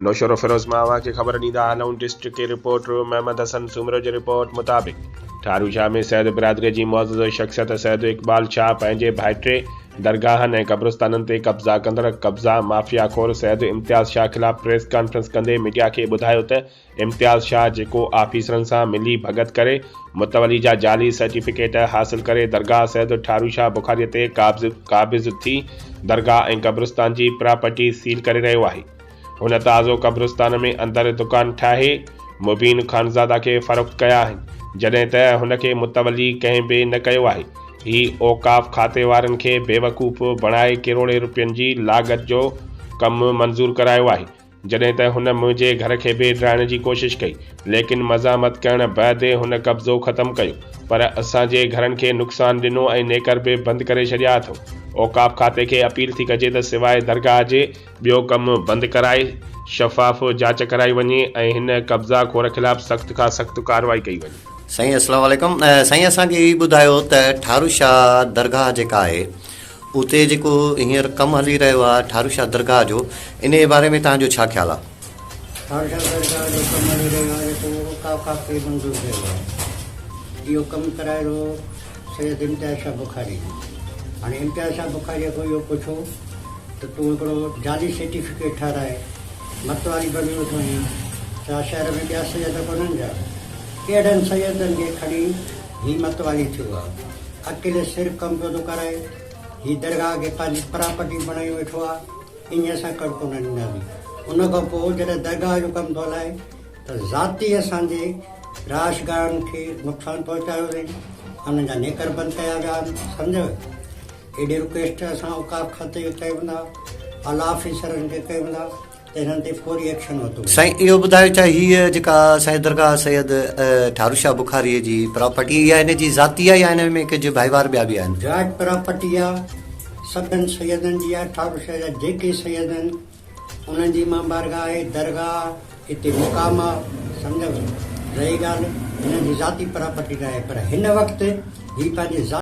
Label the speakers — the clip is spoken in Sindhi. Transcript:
Speaker 1: نوشهروفيروز مان اوهان کي خبر ڏيندا هلون ڊسٽرڪٽ رپورٽر محمد حسن سومرو جي رپورٽ مطابق ٺارو شاهه ۾ سيد برادري جي معزز شخصيت سيد اقبال شاهه پنهنجي ڀائٽي درگاهن ۽ قبرستانن تي قبضا ڪندڙ قبضا مافيا خور سيد امتياز شاهه خلاف پريس ڪانفرنس ڪندي ميڊيا کي ٻڌايو ته امتياز شاهه جيڪو آفيسرن سان ملي ڀڳت ڪري متولي جا جعلي سرٽيفڪيٽ حاصل ڪري درگاهه سيد ٺارو شاهه بخاري تي قابض ٿي درگاهه ۽ قبرستان جي پراپرٽي سيل ڪري رهيو آهي. هن تازو قبرستان ۾ اندر دڪان ٺاهي مبين خانزاده کي فروخت ڪيا آهن، جڏهن ته هن کي متولي ڪنهن به نه ڪيو آهي. هي اوقاف کاتي وارن کي بيوقوف بڻائي ڪروڙين روپين جي لاڳت جو ڪم منظور ڪرايو آهي، جڏهن ته هن منهنجي گهر کي به ڊاهڻ جي ڪوشش ڪئي، ليڪن مزاحمت ڪرڻ بعد هن قبضو ختم ڪيو. پر اسان جي گهرن کي نقصان ڏنو ۽ نيڪر به بند ڪري ڇڏيا اٿئون. اوقاف کاتي کي اپيل ٿي ڪجي ته سواء درگاهه جي ٻيو ڪم بند ڪرائي شفاف جاچ ڪرائي وڃي ۽ هن قبضا خور خلاف سخت کان سخت ڪارروائي ڪئي وڃي.
Speaker 2: سائين اسلام عليڪم سائين اسان کي هي ٻڌايو ته ٺارو شاهه درگاهه جيڪا آهي اتي جيڪو هينئر ڪم هلي رهيو آهي ٺارو شاهه درگاهه جو انهي باري ۾ توهان جو ڇا خيال آهي؟
Speaker 3: ٺارو شاهه درگاهه جو ڪم هلي رهيو آهي جيڪو اوقاف کاتي منظور ڪيو آهي اهو ڪم ڪرايو سيد امتياز شاهه بخاري هاڻي امتياز شاهه بخاري کان اهو پڇو ته تون هڪڙو جعلي سرٽيفڪيٽ ٺهرائي متوالي بڻيو ويٺو آهين، ڇا شهر ۾ ٻيا سيد ڪونهن ڇا؟ ڪهڙن سيدن کي کڻي هي متوالي ٿيو آ؟ اڪيلي سر ڪم پيو ٿو ڪرائي، هي درگاهه کي پنهنجي پراپرٽي بڻايو ويٺو آ، ائين اسان ڪڙ ڪونه ڏينداسين. ان کان پوء جڏهن درگاهه جو ڪم ٿو هلائي ته ذاتي اسان جي رهائشگاهن کي نقصان پهچايو اٿئي، انهن جا نيڪر بند ڪيا ويا آهن، سمجهيو؟ ايڏي رڪويسٽ اسان اوقاف کاتي کي ڪيون ٿا، اعليٰ آفيسرن کي ڪيون ٿا ته انهن تي فوري ايڪشن ورتو وڃي.
Speaker 2: سائين اهو ٻڌايو ڇا هيء جيڪا سائين درگاهه سيد ٺارو شاهه بخاريء جي پراپرٽي اها هن جي ذاتي آهي يا هن ۾ ڪجهه ڀائيوار ٻيا به آهن؟
Speaker 3: جائٽ پراپرٽي آ، سڀن سيدن جي آ، ٺارو شاهه جا جيڪي سيد آهن انهن جي امام بارگاهه آهي، درگاهه هتي مقام آ، سمجهه وئي. رهي ڳالهه هنن جي ذاتي پراپرٽي ناهي پر هن وقت هي پنهنجي ذاتي.